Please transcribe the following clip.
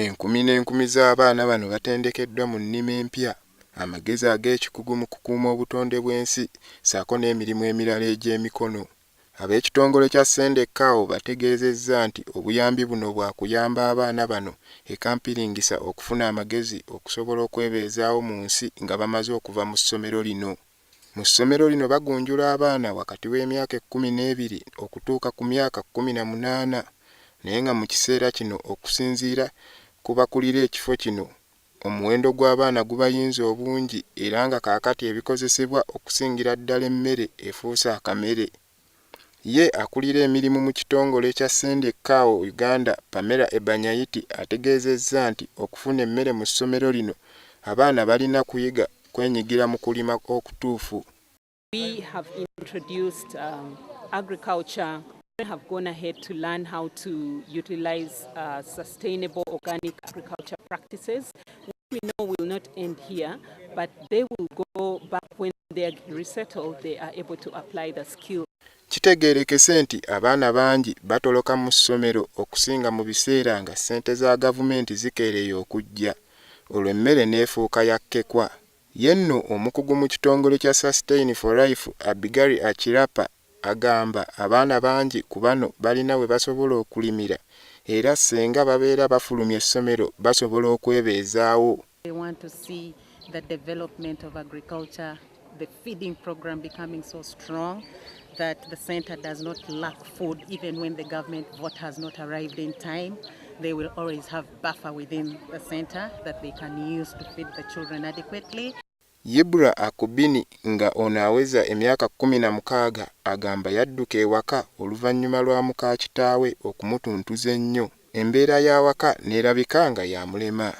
Enkumi n'enkumi z'abaana bano batendekeddwa mu nnima empya, amagezi ag'ekikugu mu kukuuma obutonde bw'ensi ssaako n'emirimu emirala egy'emikono. Ab'ekitongole kya Send a Cow bategeezezza nti obuyambi buno bwakuyamba abaana bano e Kampiringisa okufuna amagezi okusobola okwebeezaawo mu nsi nga bamaze okuva mu ssomero lino. Mu ssomero lino bagunjula abaana wakati w'emyaka 12 okutuuka ku myaka 18 naye nga mu kiseera kino okusinziira ku bakulira ekifo kino omuwendo gw'abaana gubayinze obungi era nga kaakati ebikozesebwa okusingira ddala emmere efuuse akamere. Ye akulira emirimu mu kitongole kya Send a Cow Uganda, Pamela Ebanyaiti ategeezezza nti okufuna emmere mu ssomero lino abaana balina kuyiga kwenyigira mu kulima okutuufu. We have introduced agriculture, have gone ahead to learn how to utilize sustainable organic agriculture practices, which we know will not end here, but they will go back when they are resettled, they are able to apply the skill. Kitegeerekese nti abaana bangi batoloka mu ssomero okusinga mu biseera nga ssente za gavumenti zikeereye okujja, olwo emmere n'efuuka ya kkekwa. Ye nno omukugu mu kitongole kya Sustain for Life, Abigail Akirapa agamba abaana bangi ku bano balina we basobola okulimira era ssinga babeera bafulumye essomero basobola okwebeezaawo. They want to see the development of agriculture, the feeding program becoming so strong that the center does not lack food even when the government vote has not arrived in time. They will always have buffer within the center that they can use to feed the children adequately. Ibra Akubini nga ono aweza emyaka 16 agamba yadduka ewaka oluvannyuma lwa muka kitaawe okumutuntuza ennyo embeera y'awaka n'erabika nga yamulema.